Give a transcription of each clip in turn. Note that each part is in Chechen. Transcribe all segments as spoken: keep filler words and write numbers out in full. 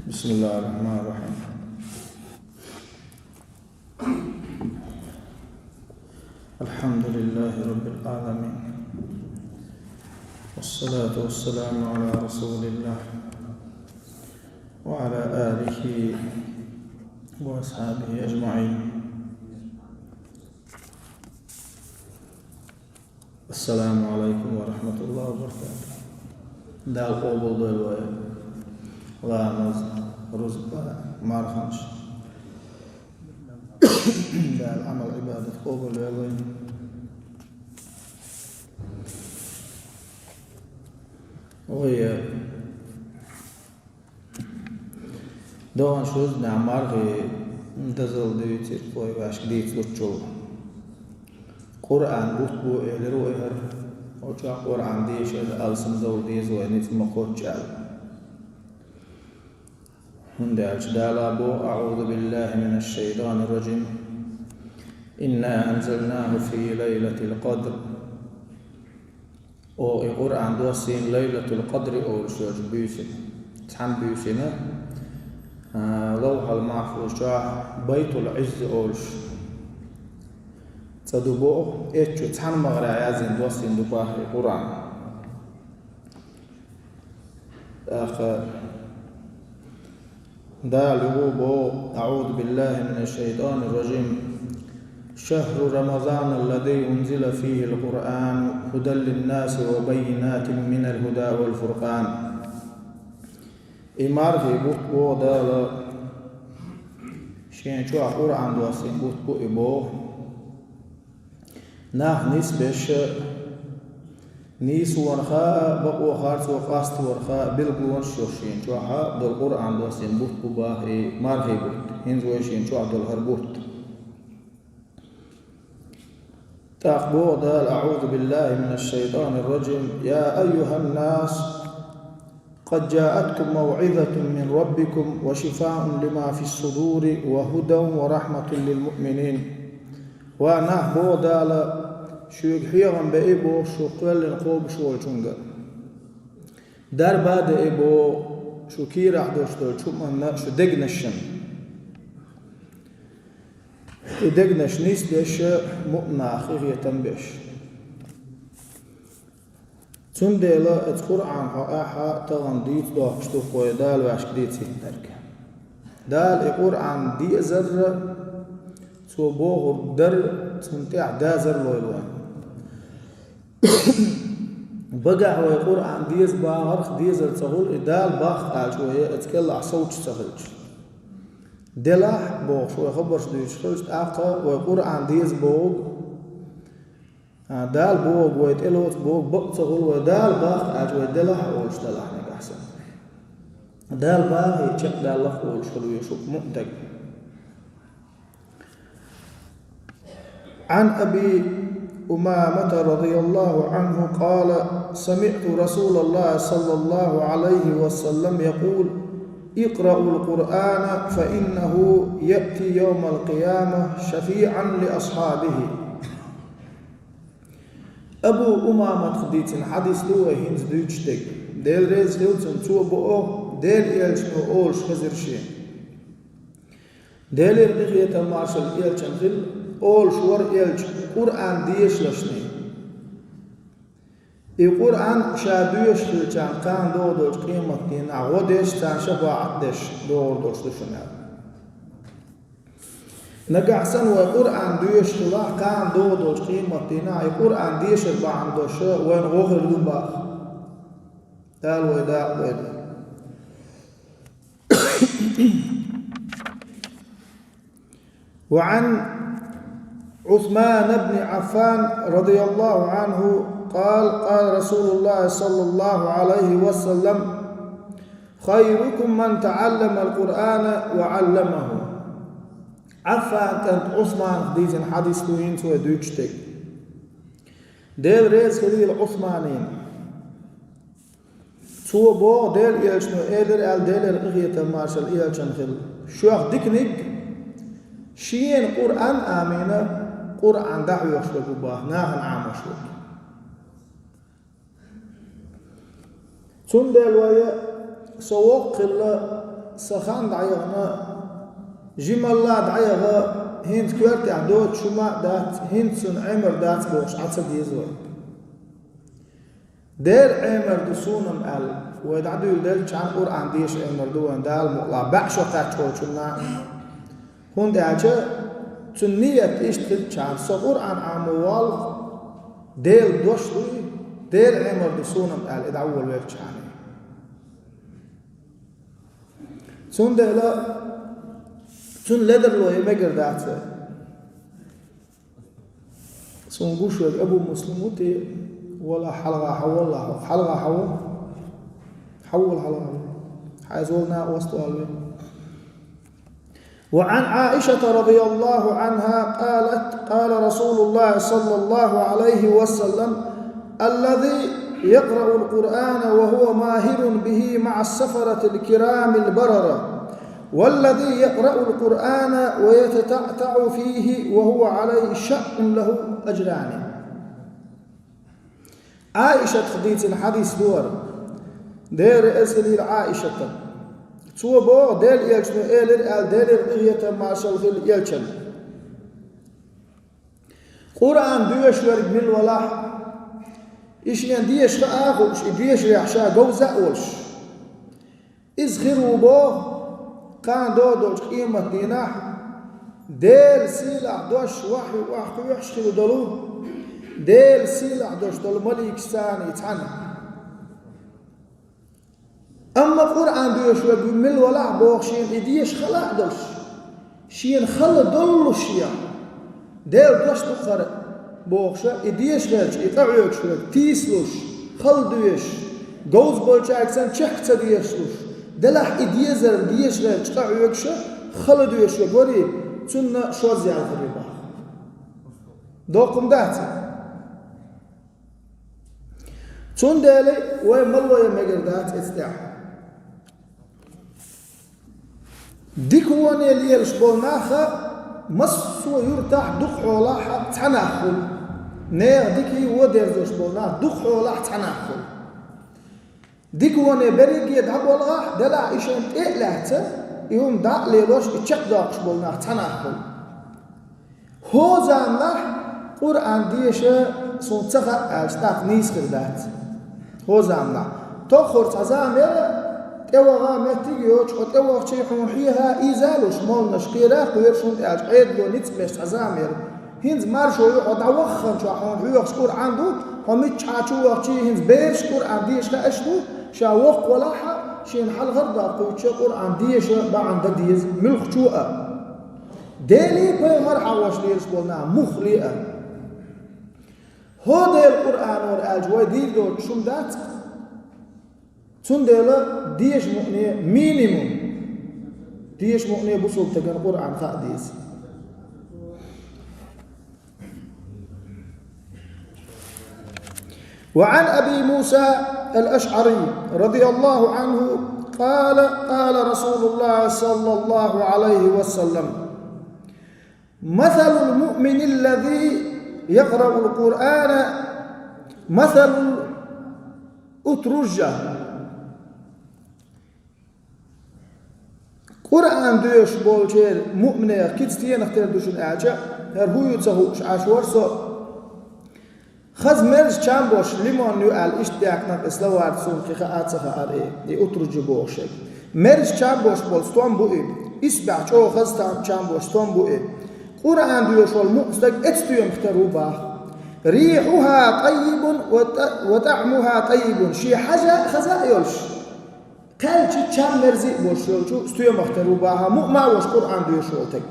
بسم الله الرحمن الرحيم. الحمد لله رب العالمين، والصلاة والسلام على رسول الله وعلى آله وأصحابه أجمعين. السلام عليكم ورحمة الله وبركاته. Дала къобалдойла вай ламаз, рузба, марханаш. Дала Ӏамал-Ӏибадат къобалйойла вай. Вай догӀанаш, рузбанехь мархий дозалла дуьйцура вай вайшка дийцалучул. Къуръан бутт бу элира вай хӀара, оцу чохь Къуръан дешар алсамдовла деза вай, ницкъ ма кхоччу аьлла. ХӀунда аьлча Дала боху: أعوذ بالله من الشيطان الرجيم. إنا أنزلناه في ليلة القدر. Оха и Къуръан доссийна Лайлатул Къадри олуш йолчу буьйсина. Цхьана буьйсина, а, Лавхьал Махьфуз чохь Байтул Ӏизза олуш цӀа ду боху, эцчу цхьана магӀарехь яздина доссийна ду боху и Къуръан. ТӀаккха Дала юха боху: أعوذ بالله من الشيطان الرجيم. شهر رمضان الذي أنزل فيه القرآن هدى للناس وبينات من الهدى والفرقان. И мархий бутт боху Дала, шен чохь Къуръан доссийна бутт бу и боху. Нах нисбеш, нийсонах а, бакъо харцо къаставарх а билгалонаш йолуш шен чохь долу Къуръан доссийна бутт бу боху и мархий бутт, хӀинца вай шен чохь долу хӀара бутт. ТӀаккха боху Дала: أعوذ بالله من الشيطان الرجيم. يا أيها الناس قد جاءتكم موعظة من ربكم وشفاء لما في الصدور وهدى ورحمة للمؤمنين. Ва нах, боху Дала, шуьга хьехам беи боху шу кхоьллина кхобуш волчуьнга. Дарба деи боху шу кийрахь долуш долчу хӀуманна шу дегнашна. И дегнаш нисдеш, муъминах къинхетам беш. Цундела оцу Къуръан хьокъехь тахана дийца дохкуш ду вай Дала вайшка дийцинарг. Дала и Къуръан дезарра, цо бохург дарра, цунна тӀехь дазар лойла вайна. Багахь вай Къуръан деза бахарх дезар ца хуьлу, и Дала боху аьлча вай оцу кӀелахь совцуш ца хилча. Делахь бохуш вай хабарш дуьйцуш хилча, тӀаккха вай Къуръан деза бохург, а, Дала бохург вай тӀелоцу бохург бакъ ца хуьлу, вай Дала боху аьлча вай делахь а олуш делахь нагахь санна. Дала боху и чекхдаллалц олуш хила веза хӀокху муъмин стаг. عن أبي أمامة رضي الله عنه قال: سمعت رسول الله صلى الله عليه وسلم يقول: اقرأوا القرآن فإنه يأتي يوم القيامة شفيعا لأصحابه. Абу Умаматах дийцина хьадис ду вай хӀинца дуьйцуш дерг. Дела реза хила цунна, цо боху, Делан элчано олуш хезира шена. Делера къинхетам, маршалла элчанна хила, олуш вара элча, Къуръан дешалашний. И Къуръан ша доьшуш хилчарна кхана догӀу долчу къематдийнахь гӀо деш, царна шапаӀат деш догӀур долуш ду шуна аьлла. Нагахь санна вай Къуръан доьшуш хилахь, кхана догӀу долчу къематдийнахь и Къуръан дешар бахьана долуш вайна гӀо хир ду боху. Дала вай дакъа дойла. وعن عثمان بن عفان رضي الله عنه قال: قال رسول الله صلى الله عليه وسلم: خيركم من تعلم القرآن وعلمه. Ӏаффан кӀант Ӏусманах дийцина хьадис ду хӀинца вай дуьйцуш дерг. Дела реза хилийла Ӏусманина. Цо боху, Делан элчано элира аьлла, Делера къинхетам, маршалла элчанна хила: шух диканиг шена Къуръан а амина, Къуръан дӀахьоьхуш верг ву боху, нахана Ӏамош верг. Цундела вай, со воккха хилла, Сан хан дӀаяхана, жималла дӀаяха, хӀинца коьртехь доцуш хӀума а дац, хӀинца цунна Ӏемар дац бохуш Ӏа ца деза вай. Дера Ӏемар ду суна-м аьлла, вай дӀадуьйладелчхьана Къуръан деша Ӏемар ду вайна Дала мукъалахь, бӀе шо кхаччалчунна. ХӀунда аьлча цуьнан ният иштта хилчхьана, со Къуръан Ӏамо воллу, Делан дош дуй, дера Ӏемар ду суна-м аьлла, и дӀаволавелчхьана. Цундела цунна ледарло ян мегар дац вай. Суна гуш верг Абу Муслим ву те, вала хьалха хьан валла хьо, хьалха хьан ву? Хьан вала хьалха хьо? Хьайза вала накъост вала ве. وعن عائشة رضي الله عنها قالت: قال رسول الله صلى الله عليه وسلم: الذي يقرأ القرآن وهو ماهر به مع السفرة الكرام البررة، والذي يقرأ القرآن ويتتعتع فيه وهو عليه شق له أجران. Ӏаишатах дийцина хьадис ду хӀара. Дера эза хилийла Ӏаишатан. Цо боху, Делан элчано элира аьлла, Делера къинхетам, маршалла хила элчанна. Къуръан доьшуш верг мила валахь а, и шена деша хаа а хууш, и дешарехь ша говза а волуш, иза хир ву боху, кхана догӀу долчу къематдийнахь Делан сийлахь дош вахьйу охьакхоьхьуш хила долу, Делан сийлахь дош долу маликашцаний цхьаьна. Амма Къуръан доьшуш верг мила валахь а боху, шена и деша хала а долуш, шена хала доллушехь, Делан дош ду-кх хӀара бохуш, и дешахь хилча, и къахьоьгуш верг тийсалуш, хала доьшуш, говза болчаьрга санна чехка ца дешалуш, делахь и дезарна дешахь хилча къахьоьгуш, хала доьшуш верг варий, цунна шозза ял хир ю боху. Доккха хӀума дац иза? Цундела вай малло ян мегар дац эцу тӀехь. Дика воне лелаш болу нах массо а юртахь дукхахьолахь цхьа нах хуьлу. Нехан дикий вон дерзош болу нах дукхахьолахь цхьа нах хуьлу. Дика воне берриге дӀаболхахь, делахь и шайна тӀе а лаьцна, и хӀума дӀа а лелош, и чекхдоккхуш болу нах цхьа нах хуьлу. ХӀо заманахь Къуръан деша суна ца хаьа аьлча, тӀаккха нийса хир дац. ХӀо заманахь. Тоххара цхьа зама яра, тӀеваха меттиг а йоцуш, хьо тӀевахчий хьуна хьеха ийза а луш, молланаш кхера а кхоьруш, хӀунда аьлча Ӏедало ницкъ беш цхьа зама яра. ХӀинца маршо ю, хьо дӀавахханчохь хьуна хьоьхуш Къуръан ду, хьо миччахьа чу вахчий, хӀинца бераш Къуръан деша хууш ду, ша воккха валахь а, шена хьалхара доккхуьйтуш Къуръан деша бахьана дан деза, муьлххачо а. Делий, пайхамар хьахош лелаш болу нах муххале а. ХӀо Делан Къуръано аьлча вай дийр доцуш хӀума дац-кх. Цундела деша мукъане минимум, деша мукъане бусалба стагана Къуръан хаа деза. وعن أبي موسى الأشعري رضي الله عنه قال: قال رسول الله صلى الله عليه وسلم: مثل المؤمن الذي يقرأ القرآن مثل الأترجة. Къуръан доьшуш болчеран муъминех кица стенах тера ду шуна аьлча, хӀара хӀун ю ца хууш Ӏаш вара со. Хаза мерза чам бош лимон ю аьлла, иштта даьккхина-кх и словарь, суна кхин хаа а ца хаьара и, и утруджа бохуш ерг. Мерза чам бош болу стом бу и, исбаьхьа чӀогӀа хаза чам бош стом бу и. Къуръан доьшуш волу муъмин стаг эцу стоьмах тера ву боху. ريحها طيب وط-، وطعمها طيب. Шен хьажа а хаза а йолуш, кхаьллачу чам мерза а болуш йолчу стоьмах тера ву боху муъма а волуш Къуръан доьшуш волу стаг.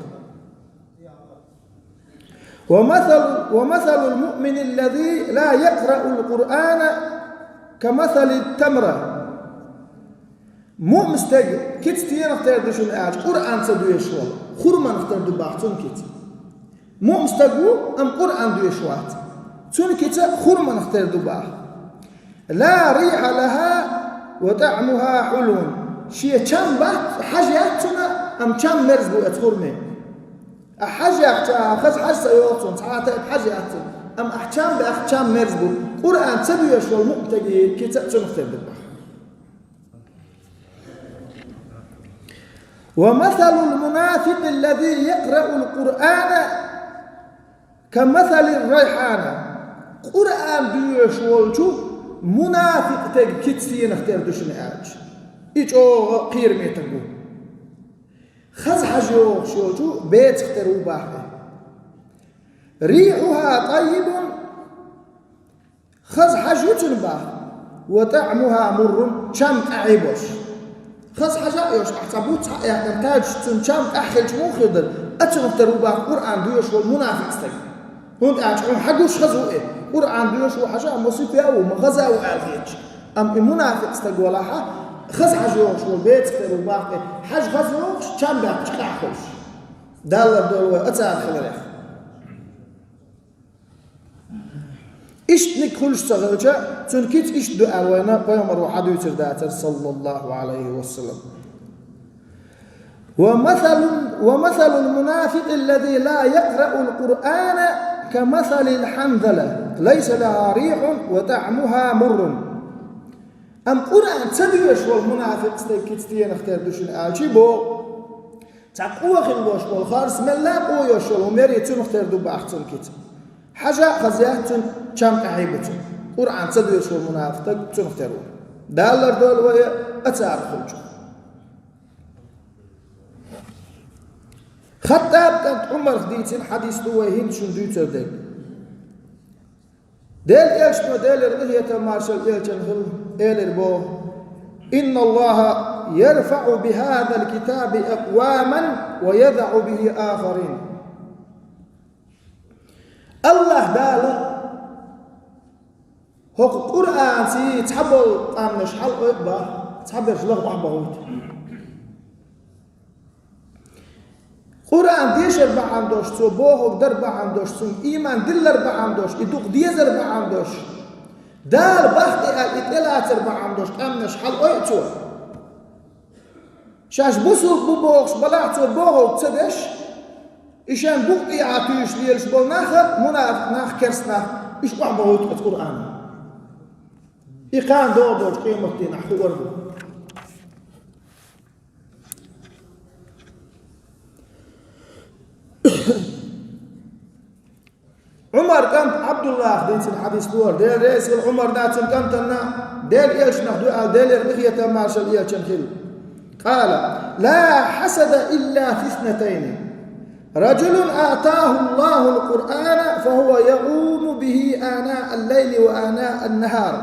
ومثل، ومثل المؤمن الذي لا يقرأ القرآن كمثل التمرة. Муъмин стаг кица стенах тера ду шуна аьлча, Къуръан ца доьшуш волу хурманах тера ду боху цуьнан кица. Муъмин стаг ву, амма Къуръан доьшуш вац. Цуьнан кица хурманах тера ду боху. لا ريح لها وطعمها حلو. Шен чам бац, хьажа яц цуьнан, амма чам мерза бу оцу хурмин. Ахь хьажа яхча, хаза хьажа ца йогӀу цунна, цхьа а тайпа хьажа яц цунна, амма ахь чам баьхча, чам мерза бу. Къуръан ца доьшуш волу муъмин стаге кица а цуьнах тера ду боху. ومثل المنافق الذي يقرأ القرآن كمثل الريحانة. Къуръан доьшуш волчу мунафикъ стеган кица стенах тера ду шуна аьлча, и чӀогӀа кхерамеча стаг ву. Хаза хьожа йогӀуш йолчу бецах тера ву боху. ريحها طيب, хаза хьожа ю цуьнан боху, وطعمها مر, чам къаьхьа болуш. Хаза хьожа а йолуш, ахь цхьа буц схьа а яьккхина, тӀаьхьа цуьнан чам къаьхьа хилча муха хир дара, оцунах тера ву боху Къуръан доьшуш волу мунафикъ стаг. ХӀунда аьлча хьуна хьагуш хаза ву и, Къуръан доьшуш ву хьожа а, масийтта а ву, ма хаза а ву аьлла хеташ. Амма и мунафикъ стаг валахь, хаза хьожа йогӀуш волу бецах тера ву боху и, хьожа хаза йогӀуш, чам баьккхича къаьхьа хуьлуш. Дала лардойла вай оцарах хиларех. Иштаниг хуьлуш ца хилча, цуьнан кица иштта ду аьлла вайна пайхамаро хьадуьйцур дацара, саллаллаху Ӏалайхи ва саллам. ومثل، ومثل المنافق الذي لا يقرأ القرآن كمثل الحنظلة ليس لها ريح وطعمها مر. Амма Къуръан ца доьшуш волу мунафикъ стеган кица стенах тера ду шуна аьлча боху. Цхьа къо хилла болуш болу харц мелла а къо йолуш йолу хӀума яра, цунах тера ду боху цуьнан кица. Хьожа а хаза яц цуьнан, чам къаьхьа бу цуьнан. Къуръан ца доьшуш волу мунафикъ стаг цунах тера ву. Дала лардойла вай оцарах хуьлучух. Хаттаб кӀант Ӏумарх дийцина хьадис ду вай хӀинца шуна дуьйцур дерг. Делан Элчано, Делера къинхетам, маршалла элчанна хуьлда, элира боху: إن الله يرفع بهذا الكتاب أقواما ويضع به آخرين. АллахӀ Дала хӀокху Къуръанца цхьаболу къаьмнаш хьалаойъу боху, цхьаберш лаха охьабохуьйту. Къуръан дешар бахьана долуш, цо бохург дар бахьана долуш, цуьнга ийман диллар бахьана долуш, и дукха дезар бахьана долуш, Дала бах тӀе аьлла и тӀелацар бахьана долуш къаьмнаш хьалаойъу цо. Шаьш бусулба бу бохуш балахь цо бохург ца деш, и шайн букъ тӀехьа туьйсуш лелаш болу нах а, мунафикъ нах, керста нах, уьш охьабохуьйту оцу Къуръано. И кхана догӀу долчу къематдийнахь хуур ду. Ӏумар кӀант Ӏабдуллах дийцина хьадис дора. Дела реза хила Ӏумарна, цуьнан кӀантана, Делан Элчанах ду аьлла, Делера къинхетам, маршалла элчанна хуьлда. قال: لا حسد إلا في اثنتين، رجل آتاه الله القرآن فهو يقوم به آناء الليل وآناء النهار،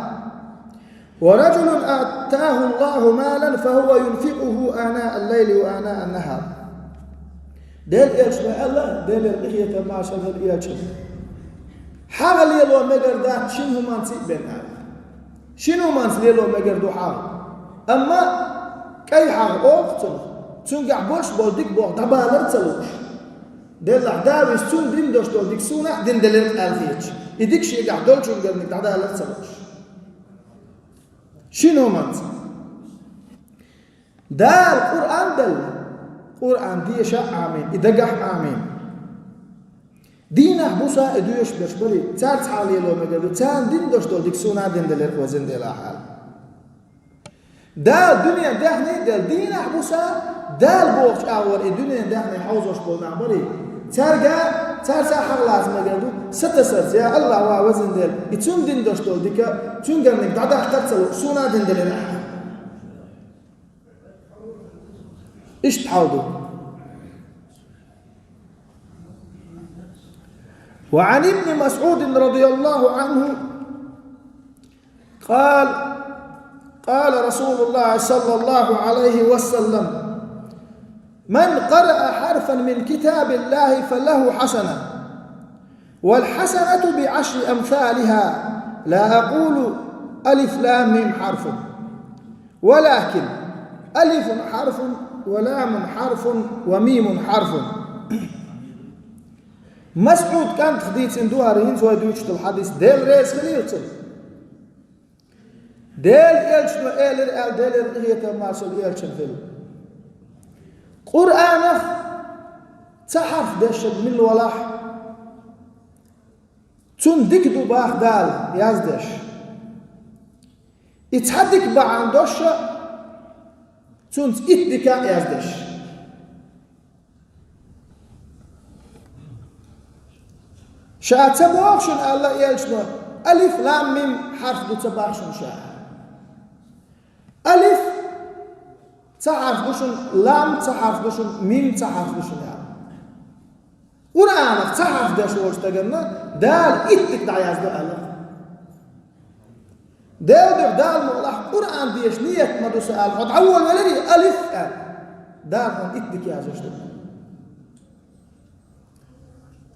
ورجل آتاه الله مالا فهو ينفقه آناء الليل وآناء النهار. Делан Элчано аьлла, Делера къинхетам, маршалла хуьлда элчанна: хьагӀ лело мегар дац шина хӀуманца а бен аьлла. Шина хӀуманца лело мегар ду хьагӀ. Амма кӀай хьагӀ олу цунах, цуьнгахь болуш болу дика болх дӀабалар а ца лууш. Деллахь, Дала веза, цунна дина долуш долу дика суна а дина делира аьлла хеташ, и дика шегахь долчуьнгарниг дӀадалар а ца лууш. Шина хӀуманца. Дала Къуръан делла, Къуръан деша а Ӏамийна, и дагахь а Ӏамийна. Дийнахь-буса и доьшуш берш барий, цаьрца хьагӀ лело мегар ду, царна дина долуш долу дика суна а дина делира везан Дела аьлла. Дала дуьненан даьхни а делла, дийнахь-буса Дала бохучу агӀор и дуьненан даьхни хьовзош болу нах барий, цаьрга, цаьрца а хьагӀ лаца мегар ду, сатасарца: я АллахӀ, ва везан Дела, и цунна дина долуш долу дика цуьнгарниг дӀадаккхар а ца лууш, суна а дина делира ахьа. Иштта хьал ду. وعن ابن مسعود رضي الله عنه قال: قال رسول الله صلى الله عليه وسلم: من قرأ حرفا من كتاب الله فله حسنة، والحسنة بعشر أمثالها، لا أقول ألف لام ميم حرف، ولكن ألف حرف ولام حرف وميم حرف. МасӀуд кӀантах дийцина ду хӀара хӀинца вай дуьйцуш долу хьадис, Дела реза хилийла цунна. Делан Элчано элира аьлла, Делера къинхетам, маршалла элчанна хуьлда: Къуръанах цхьа хьарф дешнарг милла валахь, цунна дика ду боху Дала яздеш. И цхьа дика бахьана долуш а, цунца итт дика а яздеш. Ша ца боху шуна, аьлла элчано, алиф, лам, мим хьарф ду ца боху шуна ша. Алиф ца хьарф ду шуна, лам ца хьарф ду шуна, мим ца хьарф ду шуна аьлла. Къуръанах ца хьарф деш волчу стаганна Дала итт дика дӀаяздо аьлла. Делан дуьхьа Дала мукъалахь Къуръан деша ниет ма ду сан аьлла, хьо дӀаволавеларий алиф аьлла, Дала хьуна итт дика яздеш ду.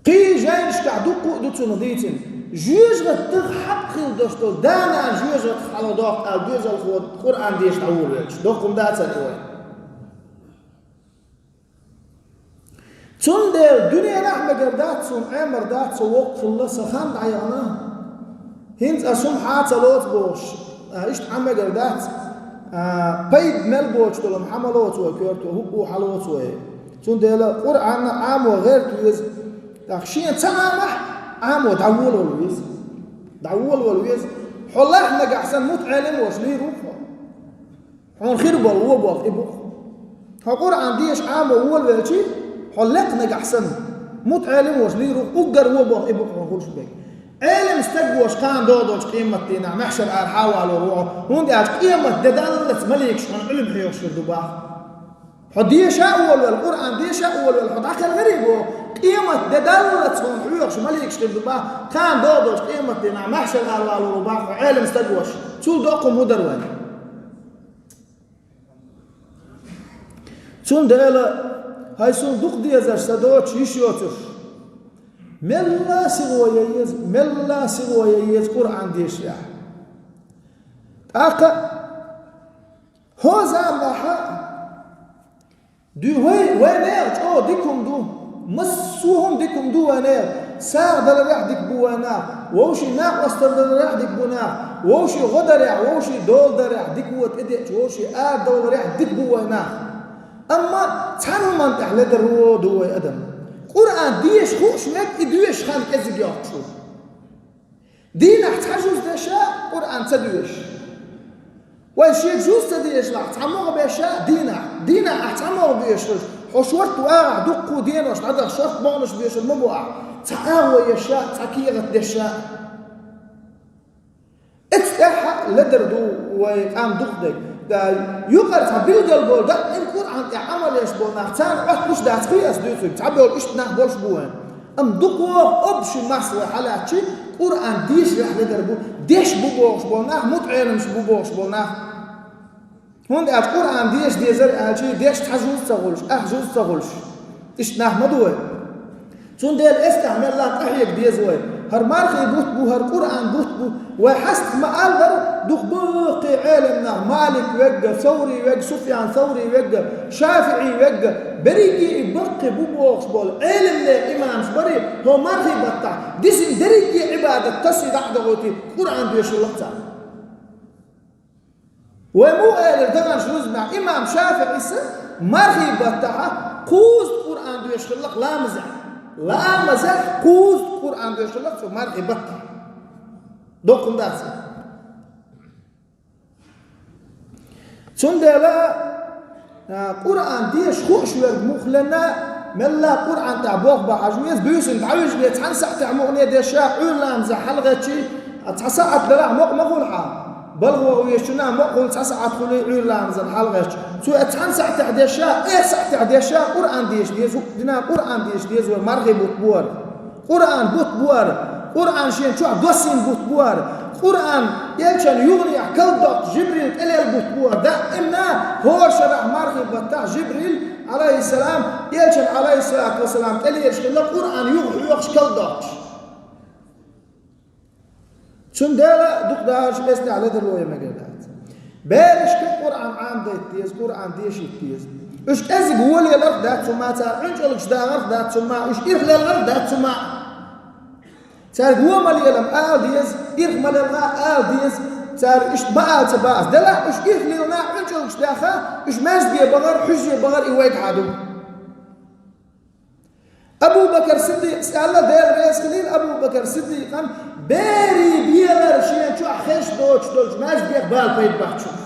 Кхин жайнашкахь дуккха а ду цунах дийцина. Жоьжахатех хьакъ хила долуш долу да-нана жоьжахатех хьалха доккху аьлла доьзалхо Къуръан деша дӀаволавелча, доккха хӀума дацара и вайн. Цундела дуьненахь мегар дац суна, Ӏемар дац со воккха хилла, сан хан дӀаяхана. ХӀинца ас хӀума хьа ца лоцу бохуш, а, иштта Ӏа мегар дац, а, пайда мел боцуш долу хӀума хьа ма лоцу вай коьрто, хӀуъу хьа лоцу вай. Цундела Къуръанна Ӏамо гӀерта веза. ТӀаккха шена ца Ӏамахь, Ӏамо дӀаволавала веза. ДӀаволавала веза. Хьо лахь нагахь санна мутаӀелим волуш лийр ву хьо. Хьуна хир болу вон болх и бу-кх. Хьо Къуръан деша Ӏамо волавелчий, хьо лекха нагахь санна мутаӀелим волуш лийр ву-кх, уггар вон болх и бу-кх хьуна хуьлуш берг. Ӏелам стаг волуш кхана догӀу долчу къематдийнахь маьхьшар ара хьа а валор ву хьо, хӀунда аьлча къематде даллалц маликаш хьуна Ӏилма хьоьхуш хир ду боху. Хьо деша а волавелла, Къуръан деша а волавелла, хьо дӀакхелхирий боху, къематде даллалц хьуна хьоьхуш маликаш хир ду боху, кхана догӀу долчу къематдийнахь маьхьшар ара валор ву боху хьо Ӏелам стаг волуш. Цул доккха хӀума хӀун дара вайн? Цундела, хӀай суна дукха дезарш сан доцуш йиш йоцурш, мелла а сихо ян еза, мелла а сихо ян еза Къуръан дешарехь. ТӀаккха хӀокху заманахь дуьйна вай, вайнехан чӀогӀа дика хӀума ду, массо а хӀума дика хӀума ду вайнехан. СагӀа даларехь дика бу вай нах, вовшийн накъосталла даларехь дика бу нах, вовшийн гӀо дарехь, вовшийн дола дарехь дика вон тӀедеъча, вовшийн арадовларехь дика бу вай нах. Амма цхьана хӀуманна тӀехь ледар вон ду вай адам. Къуръан деша хууш верг и доьшуш хан кӀезиг йоккхуш ву. Дийнахь цхьа жуз деша, Къуръан ца доьшуш. Вай шен жуз ца дешалахь, цхьа могӀа беша дийнахь. Дийнахь ахь цхьа могӀа боьшуш, хьо шорта вагӀахь дуккха а денош дӀадаха шорта могӀанаш боьшур ма бу ахь. Цхьа агӀо еша, цхьа кехат деша. Эцу тӀехь ледар ду вай къам дукха дерг. Юкъара цхьа билггал болу даима Къуръан тӀехь Ӏамал еш болу нах, царна Ӏоттуш дац хи ас дуьйцург, цхьаболу иштта нах болуш бу вайн. Амма дукха вогӀу общий масса вай хьалаьцчи, Къуръан дешарехь ледар бу, деш бу бохуш болу нах, мутаӀеламаш бу бохуш болу нах. ХӀунда аьлча Къуръан деша дезара аьлчи, деш цхьа жуз ца хуьлуш, ахь жуз ца хуьлуш, иштта нах ма ду вай. Цундела эцу тӀехь мелла а къахьега деза вай. ХӀара мархий бутт бу, хӀара Къуръан бутт бу. Вай хьастах ма-аллара, дукха баккхий Ӏелам нах, Малик вегга, Саври вегга, Суфьян Саври вегга, ШафиӀи вегга, берриге и баккхий бу бохуш болу Ӏелам нах, имамаш барий, хӀокху мархий баттахь дисина дерриге Ӏибадат тасий дӀа а дохуьйтий, Къуръан доьшур лаьа царна. Вай муха элира тахана шуьзамехь, имам ШафиӀис мархий баттахь кхузткъа Къуръан доьшуш хилла-кх ламазехь. Ламазехь кхузткъа Къуръан доьшуш хилла-кх цо мархий баттахь. Доккха хӀума дац. Цундела, а, Къуръан деша хууш верг муххале а, мелла а Къуръан тӀехь болх бан хьажа веза, буьйсанна дӀавижале цхьана сахьтехь мукъане а деша, Ӏуьйра ламазехь хьалагӀаьттича, а, цхьа сахьт далахь мукъа ма хуьлу хьан. БалхагӀа везачунна мукъа хуьлу цхьа сахьт хуьлий Ӏуьйра ламазана хьалагӀаьттича. Цо а цхьана сахьтехь деша, эр сахьтехь деша Къуръан деша деза, хӀуъа дина Къуръан деша деза вай мархий бутт бу хӀара. Къуръан бутт бу хӀара. Къуръан шен чохь доссийна бутт бу хӀара. Къуръан элчан юханехь калдоккхуш Жибрил тӀелелла бутт бу хӀара. Даимна хӀора шарахь мархий баттахь Жибрил, Ӏалайхиссалам, элчан, Ӏалайхиссалату вассалам, тӀелелаш хилла Къуръан юха хьоьхуш калдоккхуш. Цундела дукха дахарш эцу тӀехь ледарло ян мегар дац. Берашка Къуръан Ӏамадайта деза, Къуръан дешийта деза. Уьш кӀезиг вон леларх дац хӀума, цара Ӏуьнчалгаш дахарх дац хӀума, уьш ирх леларх дац хӀума. Цаьрга вон ма лелам ала деза, ирх ма лелха ала деза, цара иштта ма ала ца бац. Делахь уьш ирх лелна, Ӏуьнчалгаш даха, уьш маьждиге бахар, хьуьжаре бахар и вайгахьа ду. Абу Бакар Сиддикъас аьлла, Дела реза хилийла Абу Бакар Сиддикъан, берийн белар шен чохь хезаш доцуш долчу маьждигех бала пайда бац шуна.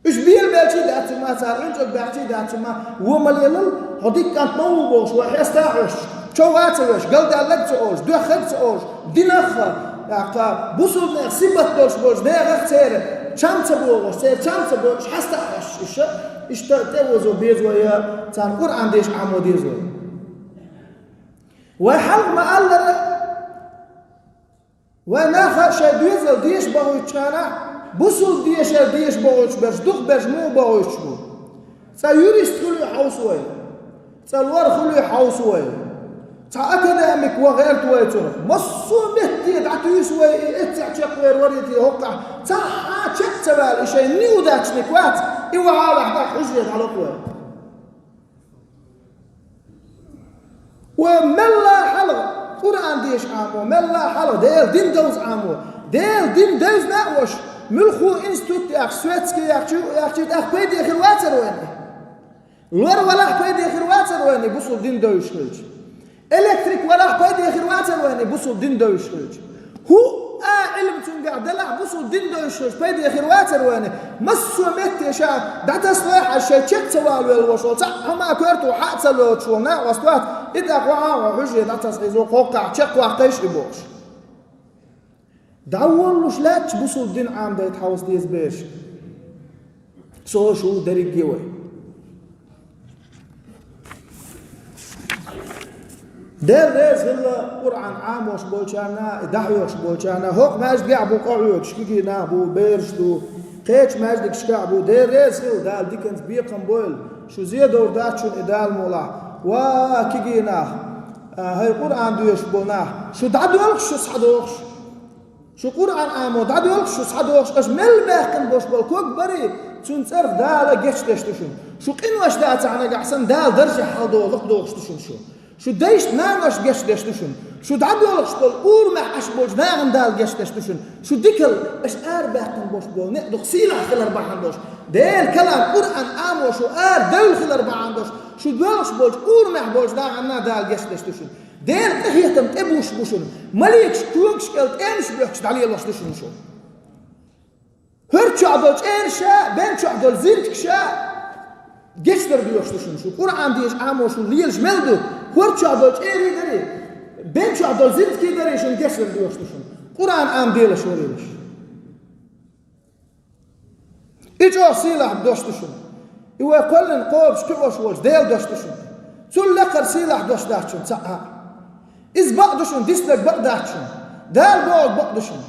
Уьш белабелчий дац хӀума, цара Ӏуьнчалг баьхчий дац хӀума, вон ма лелал, хьо дика кӀант ма ву бохуш, вай хеста а хьоьстуш. Чов а ца веш, галдаьлларг ца олуш, доьххарг ца олуш, динах а, тӀаккха бусулба нехан сибат долуш болчу нехан церан чам ца богӀуш, церан чам ца богӀуш, хьаста а хьоьжуш иштта, иштта тӀе а озо беза вай, царна Къуръан деша Ӏамо деза вай. Вай хьалха ма-аллара, вай наха шайн доьзал деша бохуьйтучу хенахь, бусулба дешар деша бохуьйтуш берш, дукхахберш муха бохуьйтуш бу? Цкъа юрист хуьлий хьовса вай, цкъа лор хуьлий хьовса вай, цхьа академик ван гӀерта вай цунах. Массо а метте дӀатуьйсу вай, и эццехь чекхвер варий те хӀокхахь, цхьа а чекх ца ваьлла, и шайн неудачник вац, и вахьалахь дӀа хьужаре дӀалокху вай. Ва мелла хьалха Къуръан деша Ӏамо, мелла хьалха Делан дин довза Ӏамо, Делан дин девзина а ваша, муьлхха институт яхча, светский яхча, ю яхча, тӀаккха пайде хир вацара вайна? Лор валахь пайде хир вацара вайна, бусулба дин довзуш хилча? Электрик валахь пайде хир вацара вайна, бусулба дин довзуш хилча? ХӀуъа а Ӏилма цуьнгахь делахь, бусулба дин довзуш хилча, пайде хир вацара вайна? Массо а метте ша дӀатасалой хьажа, шайн чекх ца вала велла ваша волу, цхьаъ хӀума коьрта хьа а ца лоцуш волу накъост вац, и тӀаккха вахьа а ван хьужаре дӀатасахь иза, кхоккхахь чекхваккхийша и бохуш. ДӀаволлуш лаьтташ бусулба дин Ӏамадайта хьовса деза бераш. Со шу дерриге вай. Дела реза хилла Къуръан Ӏамош болчарна, и дӀахьоьхуш болчарна, хӀокху маьждигехь бу къахьоьгуш, кегий нах бу, бераш ду, кхечу маьждигашкахь бу, Дела реза хилла, Дала диканца бекхам бойла, шу зен довр дац шуна и Дала мукъалахь. Ва, кегий нах, а, хӀай Къуръан доьшуш болу нах, шу дӀадоьлхуш, шу схьадохуш. Шу Къуръан Ӏамо дӀадоьлхуш, шу схьадохуш, аша мел баьккхина болуш болу ког барий, цуьнан цӀарах Дала гечдеш ду шуна. Шу къинош дацахь нагахь санна, Дала даржехь хьаладогӀу, лакхадохуш ду шуна шу. Шу дайшна, наношна гечдеш ду шуна. Шу дӀадоьлхуш болу урамехь Ӏаш болчу нахана Дала гечдеш ду шуна. Шу дикалла, аша арабаьккхина болуш болу некъ дукха сийлахь хилар бахьана долуш, Делан калам Къуръан Ӏамо шу арадевлла хилар бахьана долуш, шу доьлхуш болчу урамехь болчу нахана Дала гечдеш ду шуна. Делан къинхетам тӀебуссуш бу шуна. Маликаш когаш кӀел тӀемаш боьхкуш дӀалелош ду шуна шу. ХӀорда чохь долу чӀераш а, бен чохь долу зирдигаш а гечдар доьхуш ду шуна шу. Къуръан деша Ӏамо шу лелаш мел ду, хӀорда чохь долу чӀерий дарий, бен чохь долу зирдигий дарий шуна гечдар доьхуш ду шуна. Къуръан Ӏамаделаш варелаш. И чӀогӀа сийлахь дош ду шуна. И вай кхоьллина кхобуш кхиош волчу Делан дош ду шуна. Цул лекхара сийлахь дош дац шуна цхьа а. Иза бакъ ду шуна, диснарг бакъ дац шуна. Дала бохург бакъ ду шуна.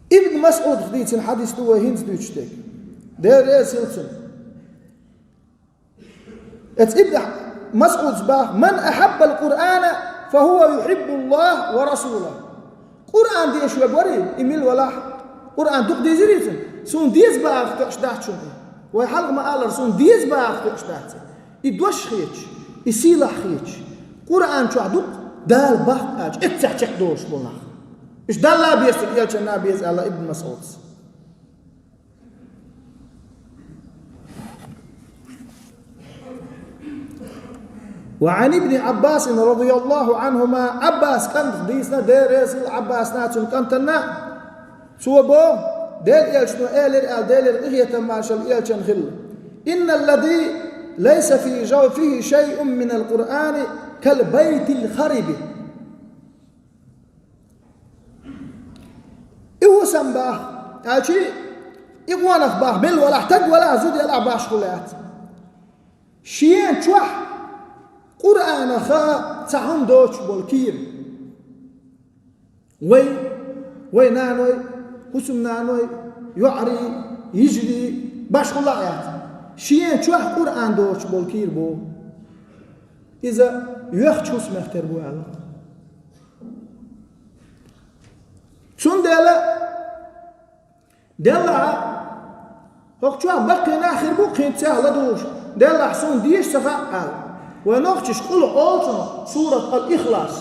Ибн Масъудах дийцина хьадис ду вай хӀинца дуьйцуш дерг. Дела реза хила цунна. Эцу Ибн МасӀудс баха: «Ман ахьаббал Къуръана, фа хӀува юхьиббуллахӀ ва расулахӀ». Къуръан деша вега варий, и мила валахь, Къуръан дукха дезирий цунна? Суна деза бахарх тоьаш дац шуна и. Вай хьалха ма-аллара, суна деза бахарх тоьаш дац и. И дош хеташ, и сийлахь хеташ, Къуръан чохь дукха Дала баккха аьлча, эццехь чекхдолуш болу нах. Уьш Далла беза, элчанна беза аьлла Ибн МасӀудс. Ва Ӏан ибни Ӏаббасин радияллаху Ӏанхума, Ӏаббас кӀантах дийцина, Дела реза хила Ӏаббасна, цуьнан кӀантана, цо боху, Делан элчано элира аьлла, Делера къинхетам маршалла элчанна хилла: «Инналлази лайса фи жавфихи шайъун минал Къуръани кал байтил хариби». И хӀусам баха, аьлчи, и къонах баха, мел валахь, таг валахь, зуда ялахь, башхо лаьцна. Шен чохь Къуръанах цхьа хӀума доцуш болу кийра. Вай, вай наной, хӀусамнаной, йоӀарий, йижарий, башхо лаьцна. Шен чохь Къуръан доцуш болу кийра боху. Иза йоьхчу хӀусамех тера бу аьлла. Цундела, деллахьа, хӀокху чохь баккхий нах хир бу кхин цех ладугӀуш, деллахь, суна деша ца хаьа аьлла. Вай нохчаша къулхӀу олу цунах, сурат Ал-Ихлас.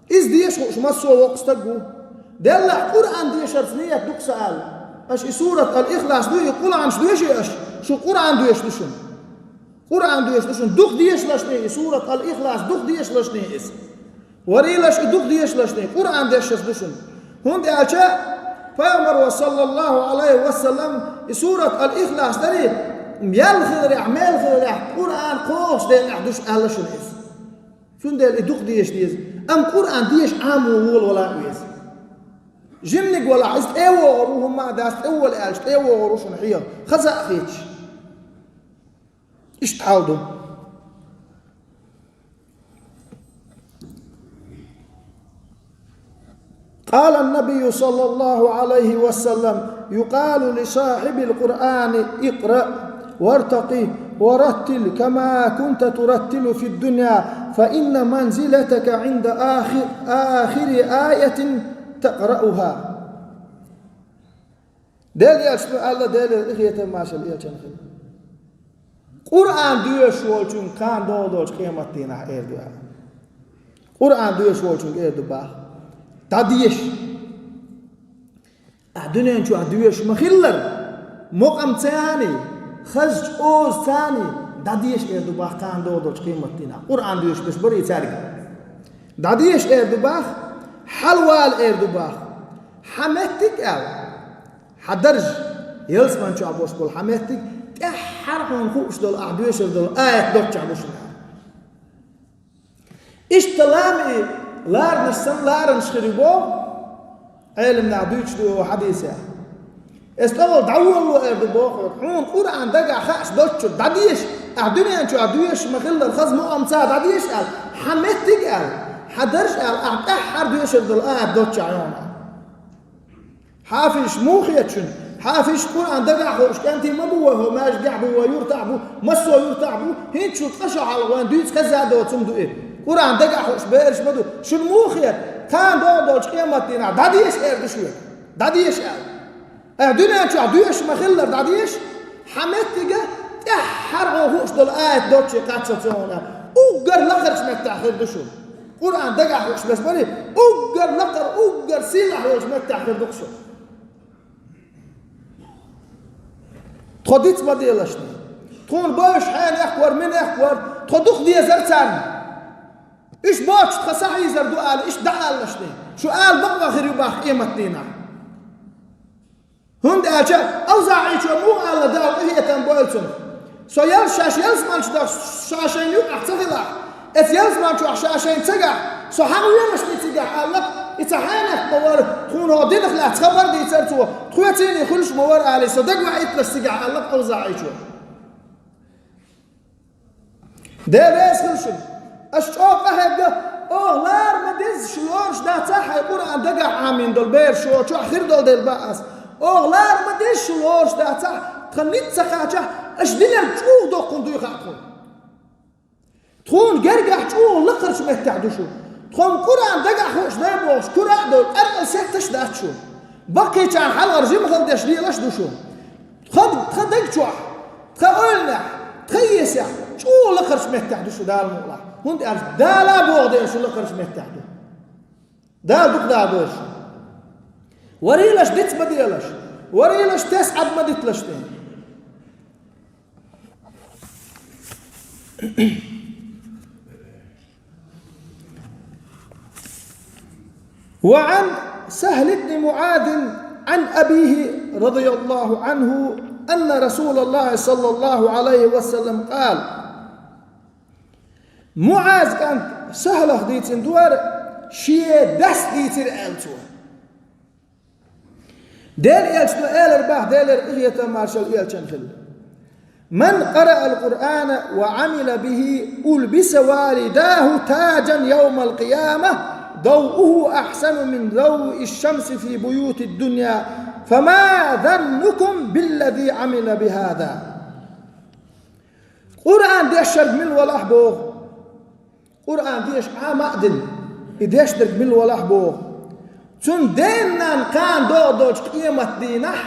Иза деша хууш массо а воккха стаг ву. Деллахь, Къуръан дешарца нийят ду-кх сан аьлла. Аша и сурат Ал-Ихлас дуй, и къуланаш доьший аша, шу Къуръан доьшуш ду шуна. Къуръан доьшуш ду шуна, дукха дешалашний и сурат Ал-Ихлас, дукха дешалашний иза. Варийлаш и дукха дешалашний, Къуръан дешаш ду шуна. ХӀунда аьлча Пайхамара, саллаллаху Ӏалайхи ва саллам, и сурат Ал-Ихлас дарий, мел хиларехь, мел хиларехь, Къуръан кхочушденнехь ду шу аьлла шуна иза. Цундела и дукха деша деза. Амма Къуръан деша Ӏамо волавала а веза. Жиманиг валахь, иза тӀе а вогӀур ву, хӀумма а дац, тӀе а вола аьлча, тӀе а вогӀур ву шуна хьеха. Хаза а хеташ. Иштта хьал ду. قال النبي صلى الله عليه وسلم: يقال لصاحب القرآن: اقرأ وارتق ورتل كما كنت ترتل في الدنيا، فإن منزلتك عند آخر، آخر آية تقرأها. Дела элчано аьлла, Делера къинхетам, маршалла элчанна хилда: Къуръан доьшуш волчунга кхана догӀу долчу къематдийнахь эр ду аьлла. Къуръан доьшуш волчунга эр ду боху: дӀадеша. Ахь дуьнен чохь доьшуш ма-хиллара, мукъамца а, хаза чӀозаца а дӀадеша эр ду боху кхана догӀу долчу къематдийнахь. Къуръан доьшуш берш бара и цаьрга. ДӀадеша эр ду боху, хьалавала эр ду боху. Хьан меттиг аьлла, хьан дарж, ялсаман чохь болуш болу хьан меттиг, тӀаьххьара хьуна хууш долу ахь доьшур долу аят доцчохь бу шуна. Иштта лама и ларанаш санна ларанаш хир ю боху, Ӏеламнаха дуьйцуш ду хьадисехь. Эс тӀехула дӀаволало эр ду боху, хьуна Къуръан дагахь хууш долччуьра дӀадеша, ахь дуьнен чохь доьшуш ма-хиллара хаза мукъамца дӀадеша аьлла, хьан меттиг аьлла, хьан дарж аьлла, ахь тӀаьххьара доьшур долу аят доцчохь йогӀу. Хьафизаш муха хета шуна? Хьафизаш Къуръан дагахь хууш кӀентий ма бу вай, хӀо маьждигехь бу вай, юьртахь бу, массо а юьртахь бу, хӀинца шу ткъа шо хьалха вайна дуьйцу хезна доцу хӀума ду и. Къуръан дагахь хууш бераш ма ду. Шуна муха хета? Кхана догӀу долчу къематдийнахь дӀадеша эр ду шуьга. ДӀадеша аьлла. Ахь дуьнен чохь доьшуш ма-хиллара дӀадеша, хьан меттиге тӀаьххьара хьуна хууш долу аят доцчу кхаччалц йогӀу. Уггар лакхарчу меттехь хир ду шуна. Къуръан дагахь хууш берш барий, уггар лакхара, уггар сийлахь йолчу меттехь хир ду-кх шуна. Тхо диц ма делашний. Тхуна бовзуш хьенех вара, минех вара, тхо дукха дезара царна. Уьш боцуш тхан сахьийзар ду ала, иштта дӀаалалашний. Шу ала бакъо хир ю боху къематдийнахь. ХӀунда аьлча АвзаӀичо муха аьлла, Дала къинхетам бойла цунах: со ял-, шаьш ялсаманчу даха, ша шайна юкъахь ца хилахь, эцу ялсаман чохь ша шайна ца гахь, со хьахавелашний цигахь аьлла-кх, и цхьа хьенех ма вара, тхуна хӀокху динах лаьцна хабар дийцара цо, тхоьцаний хуьлуш ма вара алий, со дагаваийталаш цигахь аьлла-кх АвзаӀичо. Дела реза хуьлда шуна. Аш чӀогӀа къахьегна, оха лара ма-дезза шу лоруш дацахь хьайн Къуръан дагахь Ӏамийна долу бераш, шо чохь хир долу дела боху ас. Оха лара ма-дезза шу лоруш дацахь, тхан ницкъ ца кхачахь, аш динарг чӀогӀа доккха хӀума дуй хаьа тхуна. Тхуна гергахь чӀогӀа лакхарчу меттехь ду шу. Тхо-м Къуръан дагахь хууш дай бохуш, кура а дой, къаркъал сетташ а дац шу. Баккхийчарна хьалхара жимахалла деш лелаш а ду шу. Тхан, тхан даг чохь, тхан ойланехь, тхан есехь чӀогӀа лакхарчу меттехь ду шу Дала мукъалахь. ХӀунда аьлча Дала а боху дела шу лакхарчу меттехь ду. Дала дукха дахадойла шу. Варийлаш диц ма делаш. Варийлаш тесна Ӏад ма диталаш тӀе. وعن سهل بن معاذ عن أبيه رضي الله عنه أن رسول الله صلى الله عليه وسلم قال: МуӀаз кӀант Сахьлах дийцина ду хӀара, шен дас дийцира аьлла цо. Дела элчано элира боху, Делера къинхетам, маршалла элчанна хилла: من قرأ القرآن وعمل به ألبس والداه تاجا يوم القيامة ضوءه أحسن من ضوء الشمس في بيوت الدنيا، فما ظنكم بالذي عمل بهذا. Къуръан дешнарг мила валахь боху. Къуръан деша Ӏама а дина, и дешнарг мила валахь боху. Цуьнан ден-нанна кхана догӀу долчу къематдийнахь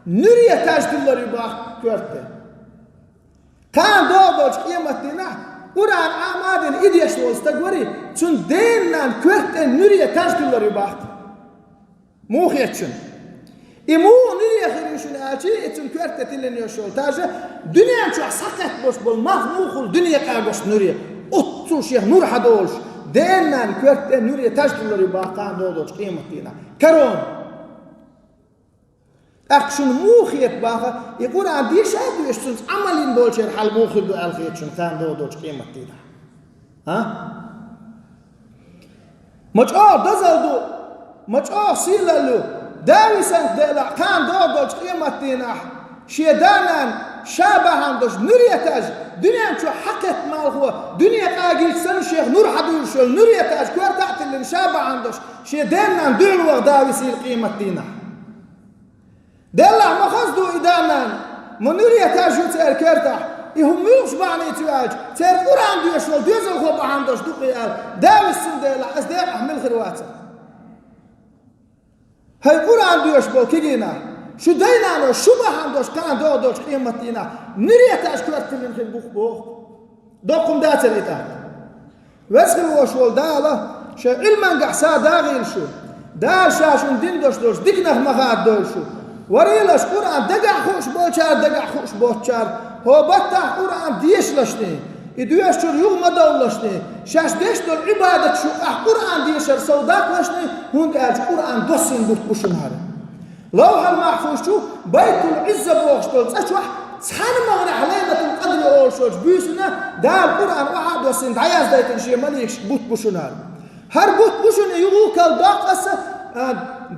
нуьре таж тиллар ю боху коьрта тӀе. Кхана догӀу долчу къематдийнахь Къуръан Ӏама а дина, и дешна волу стаг варий, цуьнан ден-нанна коьрта тӀе нуьре таж тиллар ю боху. Муха хета шуна? И муха нуьре хир ю шуна аьлча, и цуьнан коьрта тӀе тиллина йолуш йолу таж, дуьнен чохь схьакхетта болуш болу мах мухула дуьне къагош нуьре. Оццул шех нур хьадолуш, Дена-нанна коьрта тӀе нуьре таж хилар ю боху кхана догӀу долчу къематдийнахь. Корона. ТӀаккха шуна муха хета боху, и Къуръан деша а доьшуш, цуьнца Ӏамал йина болчеран хьал муха хир ду аьлла хета шуна кхана догӀу долчу къематдийнахь? А? Ма чӀогӀа дозалла ду, ма чӀогӀа сийлалла ю, Дависан делахь кхана догӀу долчу къематдийнахь, шен да-нана ша бахьана долуш нуьре таж, дуьнен чохь хьакхетта малхо, дуьне къагийча санна шех нур хьадуьйлуш йолу нуьре таж коьрта а тиллина ша бахьана долуш, шен дена-нанна дуьхьал ваха Дависийла къематдийнахь. Делахь ма хаза ду и да-нана, ма нуьре таж ю церан коьртахь, и хӀума муьлхачу бахьаница ю аьлча, церан Къуръан доьшуш волу доьзалхо бахьана долуш ду-кх и аьлла, Дависан делахь, аса декъахь мила хир вацара. ХӀай Къуръан доьшуш болу кегийнахь, шун дай-наной шу бахьана долуш кхана догӀу долчу къематдийнахь нуьре таж коьрта тиллина хир бу-кх боху. Доккха хӀума дацара и тӀаккха. Веза хилла волуш волу Дала шайн Ӏилманехь са дагӀийла шу. Дала ша шуна дина долуш долчу диканах ма хададойла шу. Варийлаш Къуръан дагахь хууш болчара, дагахь хууш боцучара, хӀокху баттахь Къуръан дешалашний, и доьшучуьра юха ма довлалашний, шаьш деш долу Ӏибадаташ юкъахь Къуръан дешар сов даккхалашний, хӀунда аьлча Къуръан доссийна бутт бу шуна хӀара. Лавхьал-Махьфуз чу Байтул-Ӏизза бохуш долу цӀа чохь цхьана магӀарехь Лайлатул-Къадри олуш йолчу буьйсанна Дала Къуръан охьа а доссийна дӀаяздайтина шен маликашка бутт бу шуна хӀара. ХӀара бутт бу шуна юха кхалдоккху аса, а,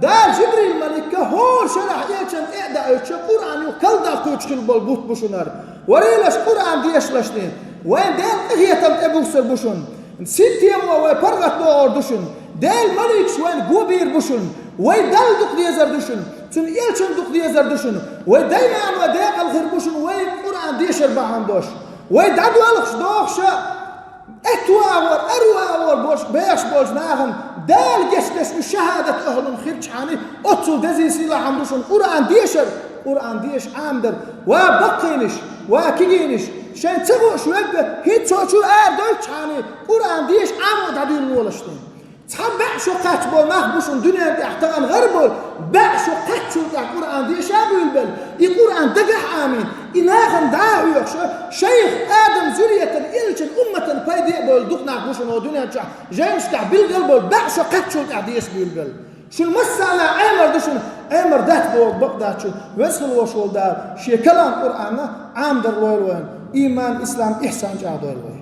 Дала Жибрил-маликка хӀора шарахь элчанна тӀе а даийтича, Къуръан юха кхалдоккхуьйтуш хилла болу бутт бу шуна хӀара. Варийлаш Къуръан дешалашний, вайн Делан къинхетам тӀебуссур бу шуна. Синтемо вай паргӀатдохур ду шуна. Делан маликаш вайна го бийр бу шуна. Вай Далла дукха дезар ду шуна. Цуьнан элчанна дукха дезар ду шуна. Вай дай-наной декъала хир бу шуна вай Къуръан дешар бахьана долуш. Вай дӀадоьлхуш дохуша, аьтту агӀор, ару агӀор болуш, бехаш болчу нахана Дала гечдеш уьш шахӀадат ахӀлун хирчхьана, оццул дезий сийлахь хӀума ду шуна Къуръан дешар, Къуръан деша Ӏамадар. Ва баккхийнаш, ва кегийнаш, шайн ца хууш верг, хӀинца цо чуьра арадойтучхьана, Къуръан деша Ӏамо дӀадуьйла волаш ду. Цхьа бӀе шо кхаьчна болу нах бу шуна дуьнен тӀехь тахана гӀар болу, бӀе шо кхаьччул тӀаьхьа Къуръан деша а буьйлабелла, и Къуръан дагахь а Ӏамийна, и нахана дӀа а хьоьхуш, шайх Адам зуьретан, элчан умматан пайде а бевлла дукха нах бу шуна хӀокху дуьнен чохь, жайнашкахь билггал болу бӀе шо кхаьччул тӀаьхьа деша буьйлабелла. Шуна массарна Ӏемар ду шуна, Ӏемар дац боху бакъ дац шуна, веза хилла волуш волу Дала, шен калам Къуръанна Ӏамадар лойла вайна, ийман, ислам, ихьсан чӀагӀдойла вай.